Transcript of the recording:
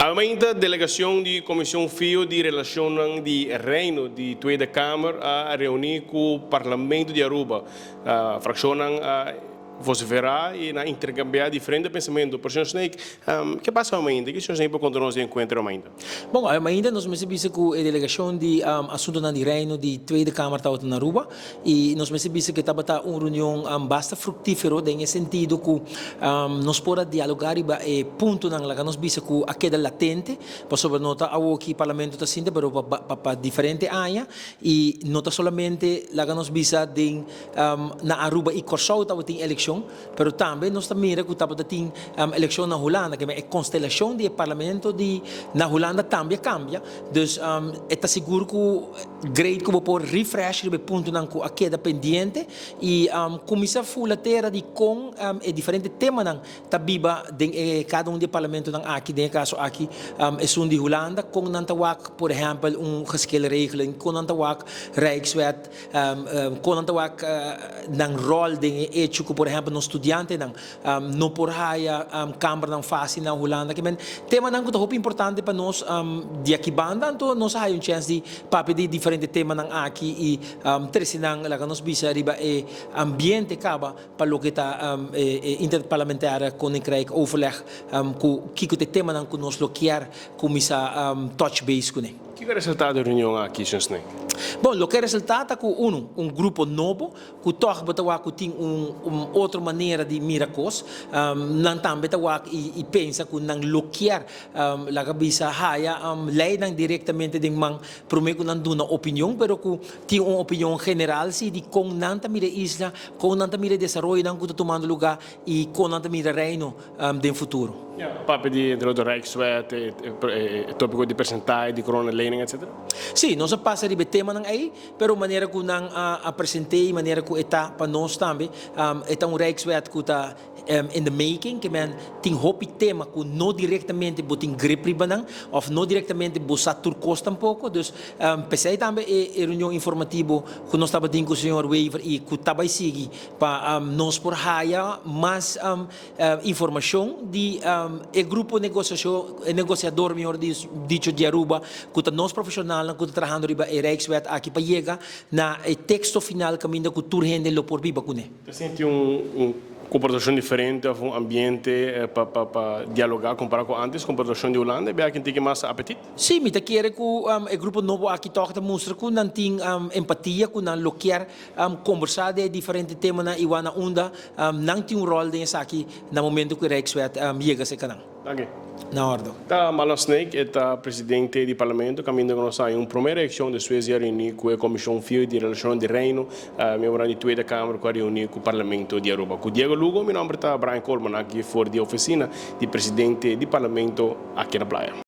Aumenta delegacion di Comision Fio di Relacionnan di Reino di Tweede Kamer a reuni cu Parlamento di Aruba. Fraccionnan a vocifera y a intercambia diferente pensamento. Pero, señor Snake, kico a pasa ainda? Kico señor Snake por conta nos di e encuentro ainda? Bon, ainda nos mester bisa cu e delegacion di Asunto di Reino di Tweede Kamer tabata na Aruba y nos mester bisa cu tabata un reunion basta fructifero den sentido cu nos por a dialoga riba e puntonan laga nos bisa cu a keda latente pasobra no ta awo cu Parlamento ta sinta, pero pa diferente aña y no ta solamente, laga nos bisa, den na Aruba y Corsou tabatin eleccion, pero tambe nos ta mira cu tabatin eleccion na Hulanda, cu e constelacion di Parlamento di na Hulanda tambe a cambia. Dus ta sigur cu great cu por refresh e puntonan cu a keda pendiente y cuminsa fula tera di con e diferente temanan ta biba den cada un di parlamentonan aki, den caso aki esun di Hulanda, con nan ta wak, por ehempel, un geschilregeling, con nan ta wak Rijkswet, con nan ta wak nan rol den hecho cu, por ehempel, nos studiantenan no por haya kamernan facil na Hulanda. Kiermen, temanan cu ta hopi importante pa nos di aki banda, anto nos haya un chance di papia di diferente temanan aki y trece nan, laga nos bisa, riba e ambiente caba pa loke ta interparlementaire Koninkrijk overleg cu kico ta e temanan cu nos lo kier cuminsa touch base cu ne. Kico ta e resultado di e reunion aki, señor Snake? Bon, loke ta e resultado ta cu un grupo nobo, cu toch bo ta wak cu tin un otro manera di mira cos, nan tambe ta wak y pensa cu nan lo kier, laga bisa, haya leynan directamente den man prome cu nan duna opinion, pero cu tin un opinion general si di con nan ta mira isla, con nan ta mira desaroyonan cu ta tumando luga y con nan ta mira Reino den futuro. Ja, papia di, entre otro, Rijkswet, e topico di percentage, di coronalening, etc. Si, nos a pasa riba e temanan ey, pero manera cu nan a presenta y manera cu ta pa nos tambe, ta un Rijkswet cu ta in the making, kiermen tin hopi tema cu no directamente bo tin grip riba nan, of no directamente bo sa tur cos tampoco. Dus, p'esey tambe e reunion informativo cu nos tabatin cu señor Wever y cu ta bay sigui pa nos por haya mas informacion di e grupo negociacion, negociador, mihor dicho, di Aruba, cu ta nos profesional cu ta trahando riba e Rijkswet aki pa yega na e texto final caminda cu tur hende lo por biba cu ne. Bo sinti un comportacion diferente of un ambiente pa dialoga compara cu antes, comportacion di Hulanda, y aki tin mas apetit? Si, mi ta kere cu e grupo nobo aki toch ta mustra cu nan tin empatia, cu nan lo kier conversa di diferente temanan y na unda nan tin un rol den esaki na momento cu Rijkswet yega serca nan. Danki. Na orde. Ta Marlon Snake, ta presidente di Parlamento, caminda cu nos un prome reaccion despues di reuni cu e Comision Fio di Relacion di Reino, miembro di Tweede Kamer cu a reuni cu Parlamento di Aruba. Cu Diego Lugo, mi nomber ta Brian Coleman, aki for di oficina di presidente di Parlamento aki na Playa.